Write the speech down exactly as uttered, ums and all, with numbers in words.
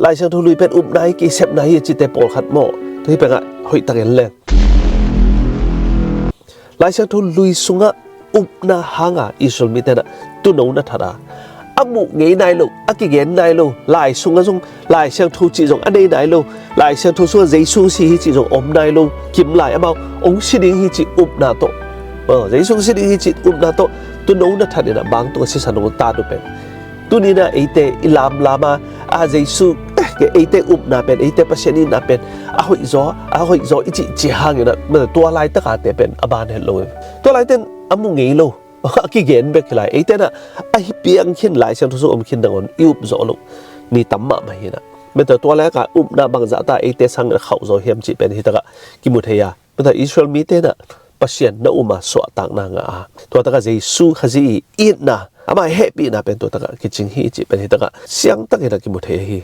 Lai Siangtho Lui pen upna hi, kisepna hi cite pawlkhat maw, tua hi pengah hoih takin le Lai Siangtho Lui sungah upna hanga Israel mi tenah tuuno na that a, a muh ngei nai lo, a kigen nai lo, lai sungah zong Lai Siangtho cih zong a nei nai lo, Lai Siangtho sungah Jesu si hi cih zong om nai lo, kim lai amau hong si ding hi cih upna tawh, Jesu si ding hi cih upna tawh tuuno na that inah bang tungah sisan hong tat uh pen, tuninah eite i lamlam a, a Jesu, eite upna pen, eite Pasian itna pen a hoihzaw, a hoihzaw i cih cih hanginah tua laitakate pen a ban het lo. Tua laiten a mu ngei lo, a kigen bek hi lai. Eitenah a hi piang khin, Lai Siangtho sung om khin nangawn i up zawh loh ni tam mahmah hinah. Mete tua laika upna bangzahta eite sangin a khauh zaw hiam cih pen hitakah kimu thei a. Mete Israel mi tenah Pasian na um a suahtakna ngah a, tua takah Jesu Khazih i itna, amah hehpihna pen tua takah kicing hi cih pen hitakah siangtakinah kimu thei ahi.